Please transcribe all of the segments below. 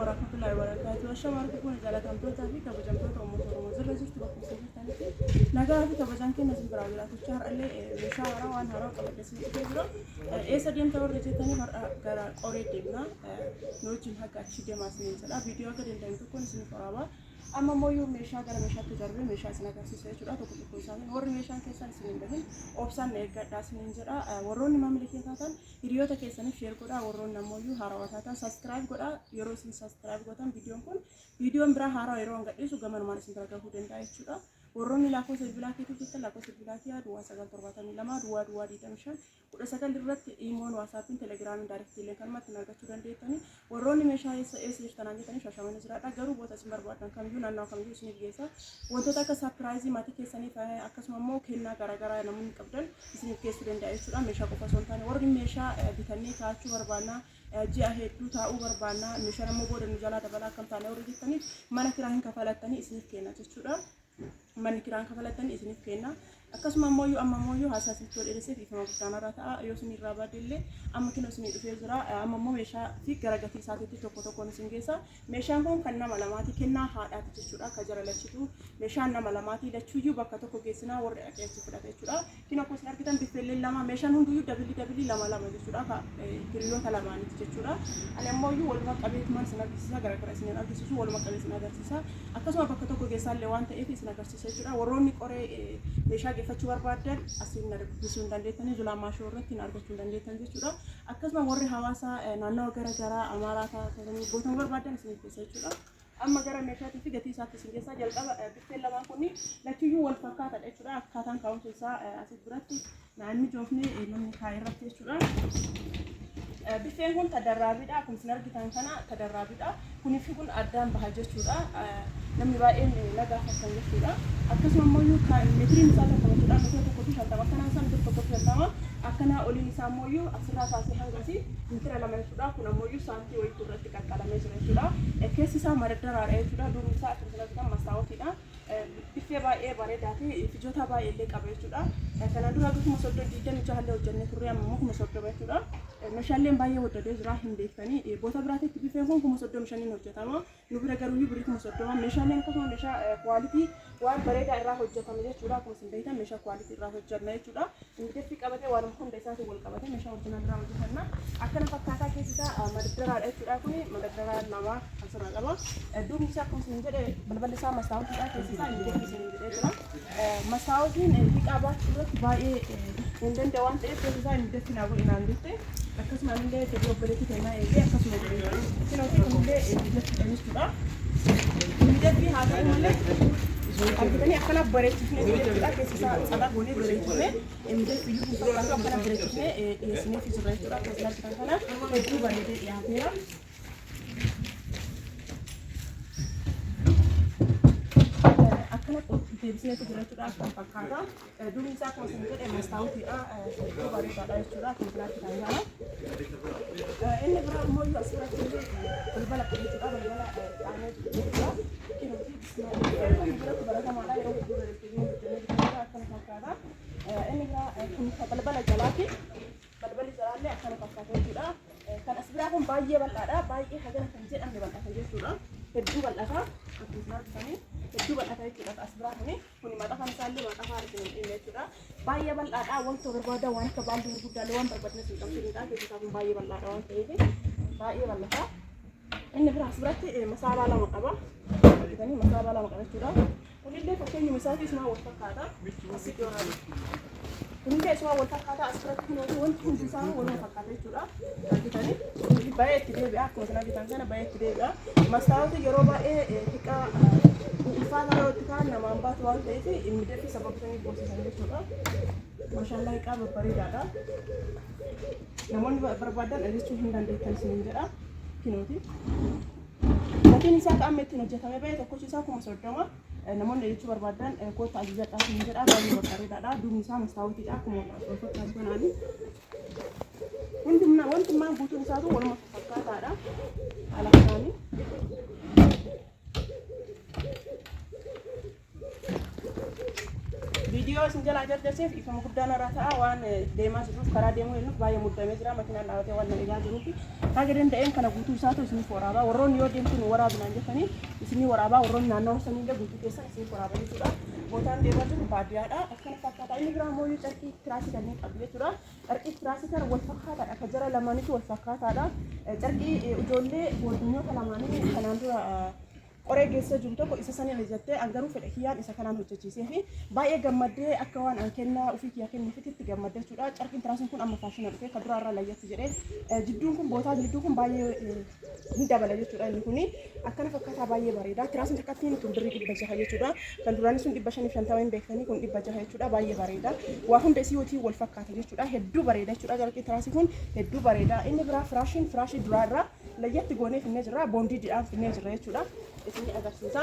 warahmatullahi wabarakatuh. Ashama harka fuune jaalatamtootaa fi kabajamtoota uummata Oromoo jirra jirtu bakka isin jirtanitti nagaa fi kabajaan keenya isin biraa jiraatu. Har'allee meeshaa haaraa waan haaraa qabadhe isin dhufee jira. Eessa deemta warri jettanii har'a gara qoree deemna. Nu wajjin haga achi deemaa isiniin jedha. Viidiyoo akka danda'ame tokkoon isiniif waraabaa. Amma immoo meeshaa gara meeshaatti darbee meeshaa isin agarsiisa jechuudha. Tokko tokko isaanii warri meeshaan keessan isin hin bahin obsaan na eeggadhaa isiniin jedha. Warroonni maamila kee taatan hiriyoota keessaniif share godhaa. Warroonni ammoo haarawaa taatan subscribe godhaa. Yeroo isin subscribe gootan viidiyoon kun viidiyoon biraa haarawaa yeroo an gadhiisu gamanumaan isin bira gahuu danda'a jechuudha. Warroonni lakkoofsa bilbilaa keetii jettan lakkoofsa bilbilaa kiyaa duwwaa 9 72 duwwaa duwwaa 25 19 irratti iimoon, waasaappiin, telegiraamiin, daayirektiileen kanumatti nu argachuu dandeettani. Warroonni meeshaa eessa eessa jirtanaan jettanii Shaashamannee jiraadha. Garuu boota isin barbaadan kamiyyuu naannawa kamiyyuu isiniif geessa. Wantoota akka saapiraayizii maatii keessaniif akkasuma immoo kennaa garaagaraa namoonni qabdan isiniif geessuu danda'a jechuudha. Meeshaa qofa osoo hin taane warri meeshaa bitannee kaa'achuu barbaanna ji'a hedduu taa'uu barbaanna meeshaan ammoo booda nu jalaa dabalaa akkam taane warri jettaniif mana kiraa hin kafalattanii isiniif kenna jechuudha. Manni kiraan kafalattanii isiniif kenna. Akkasuma ammoo amma ammoo haasaa isinitti yoo dheeresseef dhiifama guddaa narraa ta'a. Yoo isin irraa baadde illee amma kinoo isinii dhufee jira. Amma immoo meeshaa fi gara gatii isaatiitti tokko tokkoon isin geessa. Meeshaan kun kan nama lamaati kennaa haadhaati jechuudha. Akka jara lachitu meeshaan nama lamaati lachuuyyuu bakka tokko geessinaa warri dhaqee achi fudhata jechuudha. Kinoo akkuma isin argitan biffeelleen lama meeshaan hunduyyuu dabilii dabilii lama lama jechuudha. Akka hiriyoota lamaaniiti jechuudha. Ani ammoo waluma qabeetumaan isin argisiisa gara gara isin argisiisu waluma qabee isin agarsiisa. Akkasuma bakka tokko geessaallee waan ta'eef isin agarsiisa jechuudha. Warroonni qoree meeshaa geeffachuu barbaaddan asiin na dubbisuu hin dandeettanii Zulaa Maashoo irratti na argachuu hin dandeettan jechuudha. Akkasuma warri hawaasa naannawa gara garaa Amaaraa taatanii gootama barbaaddan isiniif geessa jechuudha. Amma gara meeshaatii fi gatii isaatti isin geessaa jalqaba biffeen lamaan kun lachuyyuu wal fakkaataadha jechuudha. Akkaataan kaa'umsa isaa asii biratti naan mijoofne namni kaa'e irratti jechuudha. Biffeen kun tadarraabiidha. Akkuma isin argitan kana tadarraabiidha. Kunii fi kun addaan baha jechuudha. Namni baay'een na gaafatan jechuudha. Akkasuma immoo meetiriin isaa tokko jechuudha. Meetira tokkoo fi shantama. Akkanaan isaa meetira tokkoo fi shantama. Akkanaa oliin isaa immoo asirraa kaasee hanga asii meetira 2 jechuudha. Kun ammoo saantii wayiitu irratti qaqqalamee jira jechuudha. Keessi isaa madaddaraadha jechuudha. Duubni isaa akkuma isin argitan mastaawotiidha. Biffee baay'ee bareedaa fi fijoota baay'ee illee qaba jechuudha. Kanaan dura 26,000 illee hojjennee turre amma immoo 30,000 jechuudha. Meeshaaleen baay'ee waddadee jira hin beektanii. Boota biraatitti biffeen kun 35,000 hojjetama. Nu bira garuu birrii 30,000. Meeshaaleen akkasuma meeshaa kwaalitii waan bareedaa irraa hojjetame jechuudha. Akkuma isin beektan meeshaa kwaalitii irraa hojjenna jechuudha. Mijeeffii qabatee waanuma hunda isaatiin wal qabatee meeshaa oriijinaal irraa hojjetanna. Akkana fakkaataa keessi isaa madaddaraadha jechuudha. Kuni madaddaraa lama asirraa qaba. Duubni isaa akkuma isin jedhe balballi isaa mastaawotiidha. Keessi isaa mijeeffii isin jedhee jira. Mastaawotiin hiqaa baachuu irratti baay'ee hin danda'u waan ta'eef keessi isaa mijeeffii naa godhi naan jette. Akkasuma illee fedhii obboleettii keenyaa eegee akkasuma godhee jira. Kinootii kunillee mijeeffiidha jechuudha. Mijeeffii haa ta'u malee argitanii akkana bareechifnee jechuudha. Keessi isaa calaa goonee bareechifnee mijeeffiyyuu hin fakkaatu akkana bareechifnee dhiyeessinee fi jirra jechuudha. Akkuma isin argitan kana hedduu bareedee dhiyaateera. Akkana deebisnee fi jira jechuudha. Akkana fakkaata. Duubni isaa akkuma isin jedhe mastaawutiidha. Hedduu bareedaadha jechuudha. Akkuma isin argitan kana. Inni biraa immoo iyyuu asirratti illee balbala qaba jechuudha. Balbala qaamee jiru jechuudha. Kinuuti bismillah biratti baratamaadha. Yeroo hedduu irra deddeebiin hojjennee jechuudha. Akkana fakkaata. Inni biraa kun balbala jalaati. Balballi jalaallee akkana fakkaata jechuudha. Kan as biraa kun baay'ee bal'aadha. Baay'ee hagana kan jedhamne bal'ata jechuudha. Hedduu bal'ata. Akkuma isin argitanii hedduu bal'ata jechuudha. As biraa kuni. Kuni maxafaan isaallee maxafaa isin hin dhimne jechuudha. Baay'ee bal'aadha. Wanta barbaadan waan akka baaldii gurguddaallee waan barbaadan isin qabsiisudha. Keessi isaa kun baay'ee bal'aadha waan ta'eef baay'ee bal'ata. Inni biraa as biratti masaabaa lama qaba. Argitanii masaabaa lama qaba jechuudha. Kunillee fakkeenyuma isaatii isumaa wal fakkaata. Asitti waraabee. Kunillee isumaa wal fakkaata. As biratti kun wanti hundi isaa waluma fakkaata jechuudha. Argitanii baay'ee itti deebi'a. Akkuma isin argitan kana baay'ee itti deebi'a. Mastaawoti yeroo baay'ee xiqqaa ulfaata yeroo itti kaan namaan baatu waan ta'eef miidhagsi sababa saniif goosisan jechuudha. Maashaallaa hiqaa babbareedaadha. Namoonni barbaadan ajajachuu hin dandeettan isiniin jedha. Kinooti. Gatiin isaa qaama ittiin hojjetame ba'e tokkochi isaa 30,000. Namoonni ajajachuu barbaadan koottaa ajajadhaa isiniin jedha. Baay'ee babbareedaadha. Duubni isaa mastaawotiidha. Akkuma wal fakkaatu kanaani. Hundumna wantummaan guutuun isaatu waluma fakkaataadha. Haala kanaani. Viidiyoo isin jalaa jarjarseef dhiifama guddaa narraa ta'a waan deemaa jirruuf karaa deemuu jennuuf baay'ee muddamee jira makinaan dhaabatee waan na eegaa jiruuf Haga danda'een kana guutuu isaatu isiniif waraabaa. Warroonni yoo deemtu nu waraabinaan jettanii isinii waraabaa. Warroonni naannawa saniillee guutuu keessan isiniif waraaba jechuudha. Bootaan deemaa jiru baadiyyaadha. Akkana fakkaata. Inni biraa immoo carqii tiraasii kanneen qabdu jechuudha. Carqii tiraasii kana wal fakkaataadha. Akka jara lamaaniitu wal fakkaataadha. Carqii ijoollee boodinyoota lamaanii kanaan dura qoree geessee jiru tokko isa saniin hojjettee an garuu fedha kiyyaan isa kanaan hojjechiisee fi baay'ee gammaddee akka waan an kennaa ofii kiyyaa kennuufitti itti gammadde jechuudha. Carqiin tiraasiin kun amma faashina dhufee kan duraa irraa layyatti jedhee jidduun kun bootaa jidduu kun baay'ee ni dabala jechuudha. Inni kuni akkana fakkaataa baay'ee bareeda. Tiraasiin takkattiin tun birrii 600 jechuudha. Kan duraanii sun 550 hin beektanii kun 600 jechuudha. Baay'ee bareeda. Waa hunda isii wajjin wal fakkaata jechuudha. Hedduu bareeda jechuudha. Carqii tiraasii kun hedduu bareeda. Inni biraa firaashiin firaashii duraa irraa layyatti goonee finnee jirra. Boondiidhaan finnee jirra jechuudha. Isinii agarsiisa.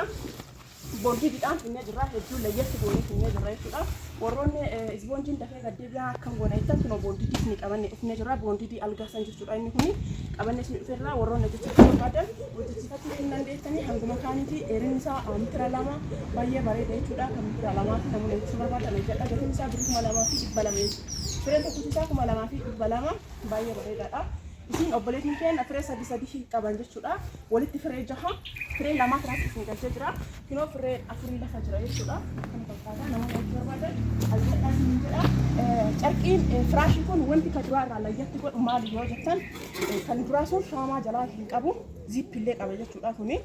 Boondiidhaan finnee jirra. Hedduu layyatti goonee finnee jirra jechuudha. Warroonni isboonjiin dafee gad deebi'aa akkam goona jettan kunoo boondiidii isinii qabanne dhufnee jirra. Boondiidii algaa san jechuudha inni kuni qabanne isinii dhufeerra. Warroonni hojjechiifachuu barbaadan hojjechiifachuu hin dandeettanii hanguma kaaniiti. Dheerinni isaa mitira 2 baay'ee bareeda jechuudha. Kan mitira 2ti namoonni hojjechuu barbaadan hojjedha. Gatiin isaa birrii 2200 jechuudha. Fireen tokkichi isaa 2200 baay'ee bareedaadha. Isiin obboleettiin keenya firee sadi sadi qaban jechuudha. Walitti firee jaha, firee lamaa tiraas isin galchee jira. Kinoo firee afurii lafa jira jechuudha. Kana fakkaata namoonni hojii barbaadan ajajadhaa isin jedha. Carqiin firaashii kun wanti kan duraa irraa layyatti godhu maali yoo jettan kan duraa sun shaamaa jalaa hin qabu ziippillee qaba jechuudha kuni.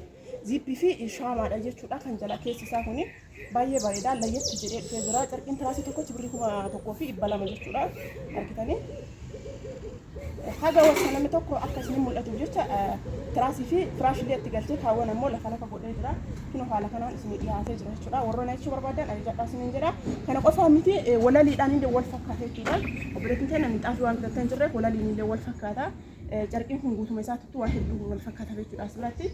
Ziippii fi shaamaadha jechuudha kan jala keessi isaa kuni. Baay'ee bareeda layyatti jedhee dhufee jira. Carqiin tiraasii tokkochi birrii 1200 jechuudha. Argitanii? Haga wasaname tokko akka isin mul'atuuf jecha tiraasii fi firaashillee itti galchee kaawwan ammoo lafa lafa godhee jira. Kunoo haala kanaan isinii dhiyaatee jira jechuudha. Warroonni jechuu barbaadan ajajadhaa isiniin jedha. Kana qofaa miti walaliidhaan illee wal fakkaata jechuudha. Obboleettiin keenya minxaafii waan bitattee hin jirreef walaliin illee wal fakkaata. Carqiin kun guutuma isaatittuu waan hedduu wal fakkaata jechuudha as biratti.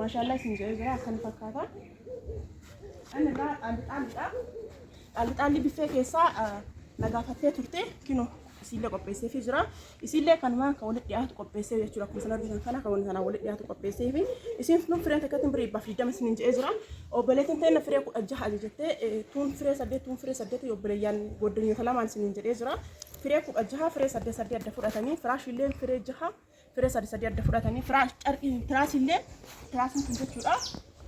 Maashaallaa isin jedhee jira akkana fakkaata. Inni biraa xaalli xaalliidha. Xaalli xaalli biffee keessaa na gaafattee turte kinoo isiillee qopheesseefii jira. Isiillee kanumaan kan walitti dhiyaatu qopheessee jechuudha. Akkuma isin argitan kana kan walitti sanaan walitti dhiyaatu qopheesseefi. Isiin sun fireen takkatti birrii 120 isiniin jedhee jira. Obboleettiin teenna firee 16 ajajattee tuun firee saddeet tuun firee saddeet obboleeyyaan goddanyoota lamaan isiniin jedhee jira. Firee 16 firee saddeet saddeet adda fudhatanii firaashiillee firee jaha firee sadi sadi adda fudhatanii firaash carqii tiraasiillee tiraasiin kun jechuudha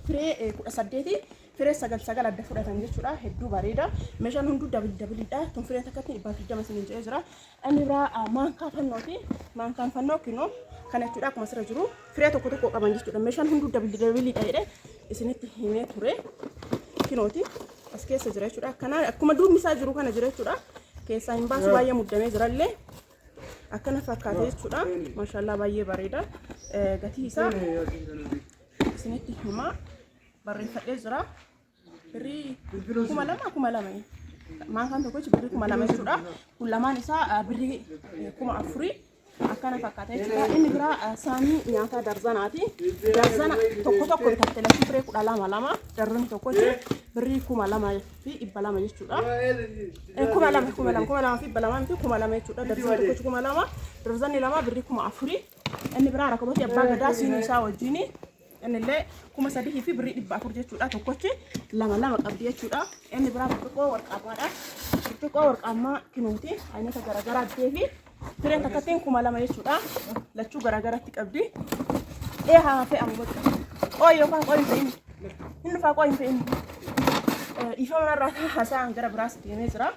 firee 18 firee sagal sagal adda fudhatan jechuudha hedduu bareeda meeshaan hunduu dabili dabiliidha tun firee takkatti 120 isiniin jedhee jira. Inni biraa maankaa fannooti. Maankaan fannoo kinoo kana jechuudha akkuma asirra jiru firee tokko tokko qaban jechuudha. Meeshaan hunduu dabili dabiliidha jedhee isinitti himee ture. Kinooti as keessa jira jechuudha. Akkana akkuma duubni isaa jiru kana jira jechuudha. Keessaa hin baasu baay'ee muddamee jirallee. Akkana fakkaata jechuudha. Maashaallah baay'ee bareeda. Gatii isaa isinitti hima. Barreeffadhee jira. Birrii 2000 2000. Maankaan tokkichi birrii 2000 jechuudha. Kun lamaan isaa birrii 4000 akkana fakkaata jechuudha. Inni biraa saanii nyaataa darzanaati. Darzana tokko tokko bitatte lachuu firee 12 lama darzanni tokkochi birrii 2200 jechuudha. 2000 2000 2200 miti 2000 jechuudha. Darzanni tokkochi 2000 darzanni lama birrii 4000. Inni biraa rakabootii abbaa gadaa siinii isaa wajjini. Innillee 3400 jechuudha. Tokkochi lama lama qabdi jechuudha. Inni biraa burcuqqoo warqaammaadha. Burcuqqoo warqaammaa kinuuti. Aynata garaagaraa bitee fi fireen takkattiin 2000 jechuudha. Lachuu garaagaratti qabdi. Ee haa fe'amu bakka. Qooyi yookaan qooyi hin fe'in. Hin dhufaa qooyi hin fe'in. Dhiifama narraa haasa'an gara biraas deemee jira.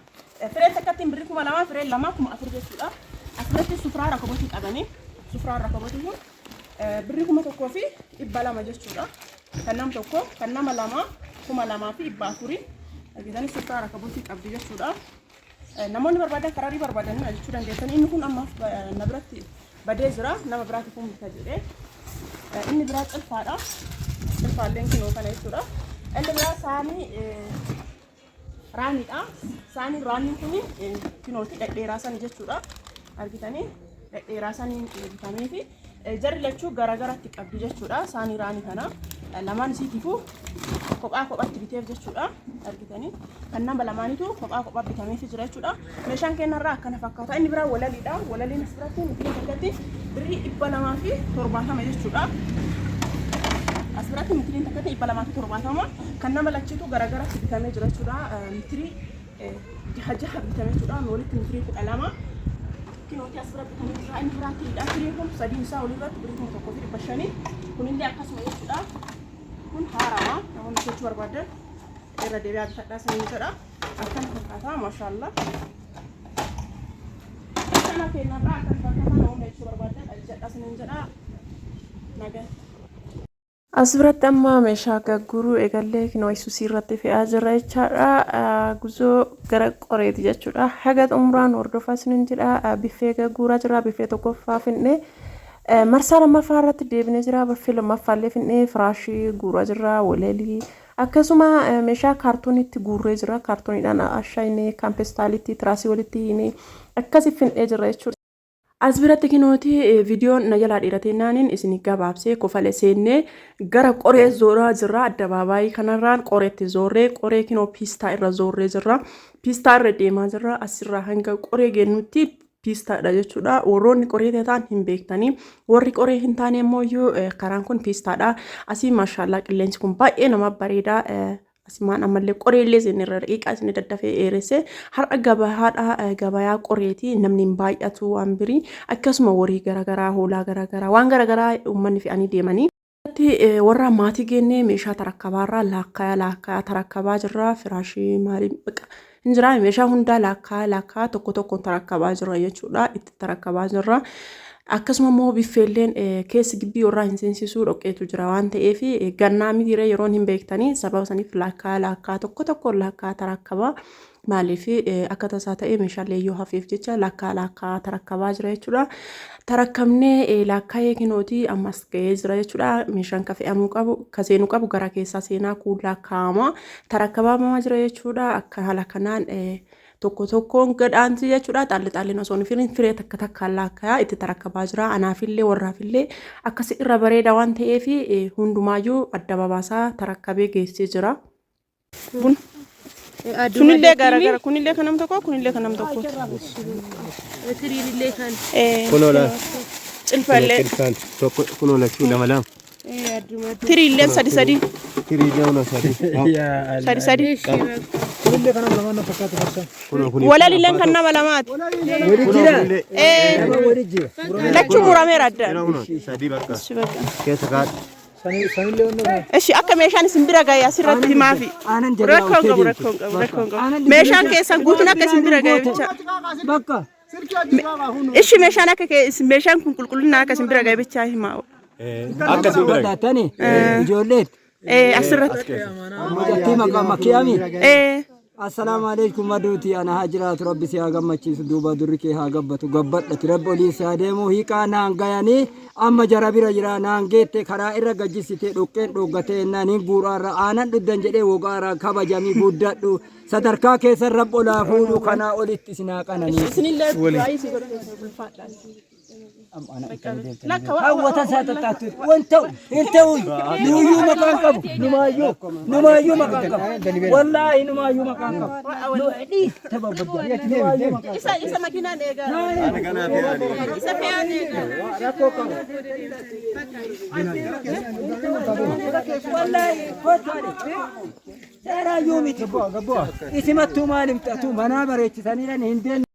Fireen takkattiin birrii 2000 fireen lama 4000 jechuudha. Asirratti sufraa rakabotii qabanii. Sufraan rakabotii kun birrii 1200 jechuudha. Kan nam tokko kan nama lama 2400 argitanii sufraa rakabotii qabdi jechuudha. Namoonni barbaadan kararii barbaadan jechuu dandeessan. Inni kun ammaaf na biratti badee jira. Nama biraatiif kun bita jedhee. Inni biraa cilfaadha. Cilfaalleen kinoo kana jechuudha. Inni biraa saanii raaniidha. Saaniin raaniin kun kinooti dhedheeraa sani jechuudha. Argitanii dhedheeraa saniin bitamee fi jarri lachuu garaagaratti qabdi jechuudha. Saanii raanii kana lamaan isiitiifuu kophaa kophaatti biteef jechuudha. Argitanii kan nama lamaanitu kophaa kophaa bitameef jira jechuudha. Meeshaan kennarraa akkana fakkaata. Inni biraa walaliidha. Walaliin as biratti nuti takkatti birrii 270 jechuudha. As biratti mitiriin takkatti 270 kan nama lachiitu garaagaratti bitamee jira jechuudha. Mitirii jaha jaha bitame jechuudha. Walitti mitirii 12. Kinootii as bira bitanii jira. Inni biraa tiriidha. Tiriin kun sadiin isaa walirratti birrii 1500. Kunillee akkasuma jechuudha. Kun haarawa. Namoonni bitachuu barbaadan irra deebi'aa bitadhaa isiniin jedha. Akkana fakkaata, maashaallah. Kana keenyarraa akkana fakkaata, namoonni bitachuu barbaadan ajajadhaa isiniin jedha. Nagaa. As biratti amma meeshaa gagguruu eegallee kinoo Isusii irratti fe'aa jirra jechaadha. Guzoo gara qoreeti jechuudha. Haga xumuraan hordofaa isiniin jedha. Biffee gagguuraa jira. Biffee tokkoffaa finnee marsaa lammaffaa irratti deebinee jira. Biffee lammaffaallee finnee firaashii guuraa jirra. Waleelii akkasuma meeshaa kaartooniitti guurree jira. Kaartooniidhaan ashaayinee kaampestaalitti tiraasii walitti hiinee akkasi finnee jirra jechuudha. As biratti kinooti viidiyoon na jalaa dheeratee naaniin isin gabaabsee kofale seennee gara qoree zooraa jirra. Addabaabaayii kanarraan qoreetti zoorree qoree kinoo piistaa irra zoorree jirra. Piistaa irra deemaa jirra. Asirraa hanga qoree geennutti piistaadha jechuudha. Warroonni qoree ta'an hin beektanii. Warri qoree hin taane immoo karaan kun piistaadha. Asii maashaallaa qilleensi kun baay'ee nama bareeda. Asimaan ammallee qoreellee isin irra daqiiqaa isin daddafee dheeresse. Har'a gabahaadha, gabayaa qoreeti, namni hin baay'atu waan birii, akkasuma horii garaagaraa, hoolaa garaagaraa, waan garaagaraa uummanni fe'anii deemanii. Warra maatii geennee meeshaa tarakkabaarraa laakkayaa laakkayaa tarakkabaa jirra. Firaashii maalii baqa hin jiraa, meeshaa hundaa laakkayaa laakkayaa tokko tokkoon tarakkabaa jirra jechuudha, itti tarakkabaa jirra. Akkasuma immoo biffeelleen keessi gibbii warraa hin seensisuu, dhoqqeetu jira waan ta'eef, gannaa mitiiree yeroon hin beektanii, sababa saniif laakkaa laakkaa tokko tokkoon laakkaa tarakkabaa. Maaliif akka tasaa ta'ee meeshaalee yoo hafeef jecha laakkaa laakkaa tarakkabaa jira jechuudha. Tarakkamnee laakkaa'ee kinootii ammas ga'ee jira jechuudha. Meeshaan ka fe'amuu qabu, ka seenuu qabu gara keessaa seenaa, kuun laakkaa'ama tarakkabamaa jira jechuudha. Akka haala kanaan tokko tokkoon gadhaanti jechuudha. Xaalli xaalliin osoo hin firiin firee takka takkaan laakkaa'aa itti tarakkabaa jira. Anaafillee warraafillee akkasi irra bareeda waan ta'eef hundumaayyuu adda babaasaa tarakkabee geessee jira. Bun. Sunillee garagara, kunillee kan nam tokko, kunillee kan nam tokkooti. Tiriinillee kan. Kunoo laal. Cilfallee. Cilfaan tokko kunoo lachuu lama lama. Tiriilleen sadi sadi. Tiriilee kunoo sadi. Sadi sadi. Kunillee kan nama lamaan na fakkaatu farsaan. Kunoo kuni. Walalilleen kan nama lamaati. Kunoo kunillee. Lachuu murameera addaan. Kunoo kunoo sadi bakka. Ishi bakka. Keessa kaadhu. Sanillee wanna kana. Ishi akka meeshaan isin bira gahe asirratti himaafi. Rakkoon qabu, rakkoon qabu, rakkoon qabu. Meeshaan keessan guutuun akka isin bira gahe bicha. Bakka. Ishi meeshaan akka meeshaan kun qulqullina akka isin bira gahe bichaa himaa. Akka isin bira gahe. Taatani ijoolleet. Asirratti. Mucattii maqaa Makiyaami. Assalaamu alaikum, maduuti ana haa jiraatu, rabbi si haa gammachiisu, duuba durri kee haa gabbatu, gabbadhati rabbi oliin si haa deemu. Hiiqaa naan gayanii amma jara bira jira, naan geette karaa irra gajjisite, dhoqqeen dhooggatee ennaan hin guuraarra aanan dhuddan jedhee wogaara. Kabajamii guddadhu, sadarkaa keessan rabbi olaa fuudhu, kanaa olitti isin haa qananiisu. Isinillee du'aa isin godhatu ulfaadha. Hawwata isaa tattaattu wan ta'u hin ta'u, nuuyyuu maqaan qabu, numaayyuu numaayyuu maqaan qabu, wallaahi numaayyuu maqaan qabu, dhiis tababbadda numaayyuu maqaan Isa makiinaan eegaa. Isa fe'aan eegaa. Rakkoo qabu wallaahi, kottu seeraayyuu miti, isimattuu maaliif xatu manaa bareechisanii hin deemne.